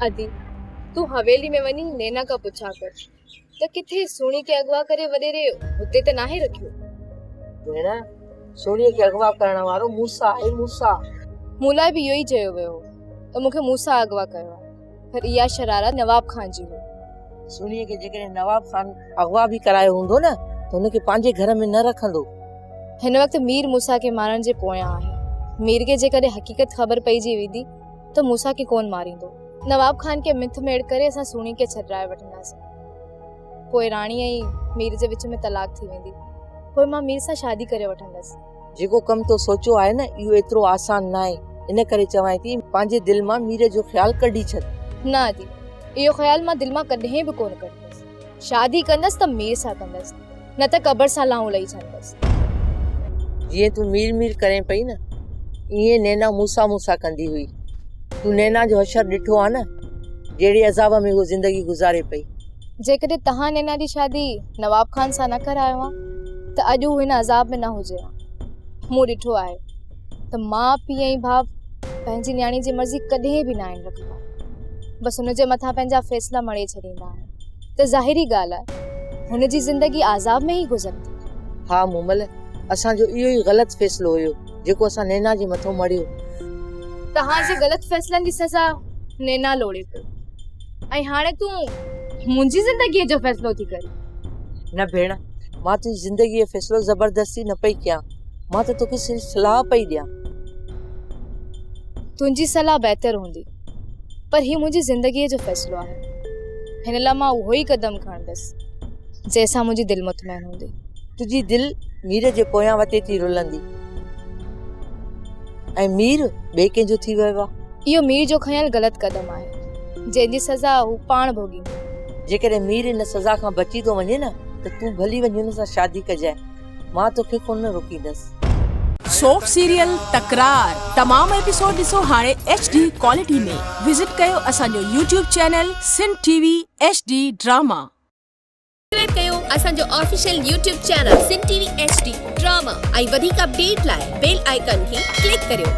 ادي، تون حويلي ۾ وڃي نينا کان پڇا ڪر ته ڪٿي سهڻي کي اغوا ڪري وڏيري هتي ته ناهي رکيو؟ ڀيڻ، سهڻيء کي اغوا ڪرڻ وارو موسيٰ آهي، موسيٰ. مون لاء به اهو ئي چيو ويو هو ته مون کي موسيٰ اغوا ڪيو آهي، پر اها شرارت نواب خان جي هئي. سهڻيء کي جيڪڏهن نواب خان اغوا به ڪرايو هوندو نه ته هن کي پنهنجي گهر ۾ نه رکندو. هن وقت مير موسيٰ کي مارڻ جي پويان آهي. مير کي جيڪڏهن حقيقت خبر پئجي ويندي ته موسيٰ کي ڪونه ماريندو. نواب خان کي منٿ ميڙ ڪري اسان سهڻي کي ڇڏرائي وٺنداسين. پوء راڻي ۽ مير جي وچ ۾ طلاق ٿي ويندي. پوء مان مير سان شادي ڪري وٺندس. جيڪو ڪم تو سوچيو آهي نه اهو ايترو آسان ناهي. ان ڪري چوانء ٿي پنهنجي دل مان مير جو خيال ڪڍي ڇڏ. نه ادي، اهو خيال مان دل مان ڪڏهن به ڪونه ڪڍندس. شادي ڪندس ته مير سان ڪندس، نه ته قبر سان لاهون لهي ڇڏندس. جيئن تون مير مير ڪرين پئي نه، ايئن نينا موسيٰ موسيٰ ڪندي هئي. تون نينا جو حشر ڏٺو آ نه، جهڙي عذاب ۾ هوء زندگي گذاري پئي. جيڪڏهن توهان نينا جي شادي نواب خان سان نه ڪرايو ها ته اڄ هو هن عذاب ۾ نه هجي ها. مون ڏٺو آهي ته ماء پيء ۽ ڀاء پنهنجي نياڻي جي مرضي ڪڏهن به ناهن رکندا. بس هن جي مٿان پنهنجا فيصلا مڙهي ڇڏيندا آهن ته ظاهري ڳالهه آهي هن جي زندگي عذاب ۾ ئي گذرندي. ها مومل، اسان جو اهو ئي غلط فيصلو هيو جيڪو اسان نينا جي مٿو مڙهيو. توهان جي غلط فيصلن جي سزا نينا لوڙي پيو ۽ هاڻي تون منهنجي زندگيء جو فيصلو ٿي ڪرين. نه ڀيڻ، مان تنهنجي زندگيء جو فيصلو زبردستي نه پئي ڪيان. مان ته توکي صرف صلاح پئي ڏيان. تنهنجي صلاح بهتر هوندي، پر هي منهنجي زندگيء جو فيصلو آهي. هن لاء مان اهو ئي قدم کڻندس، جنهن سان منهنجي دل مطمئن هوندي. تنهنجي دل مير جي پويان وتي ٿي رلندي ۽ مير ٻئي ڪنهن جو ٿي ويو آهي. اهو مير جو کنيل غلط قدم آهي، جنهن جي سزا هو پاڻ ڀوڳيندو. جيڪڏهن مير ان سزا کان بچي ٿو وڃي نه ته تون ڀلي وڃي هن سان شادي ڪجانء. مان توکي ڪونه روڪيندس. سوپ سيريل تڪرار تمام ايپيسوڊ ڏسو هاڻي ايڇ ڊي ڪوالٽي ۾ وزٽ ڪيو اسان جو YouTube channel Sindh T V H D drama. Subscribe ڪيو اسان جو official YouTube channel Sindh T V H D drama ۽ وڌيڪ اپڊيٽ لاء بيل آئيڪان کي ڪلڪ ڪريو.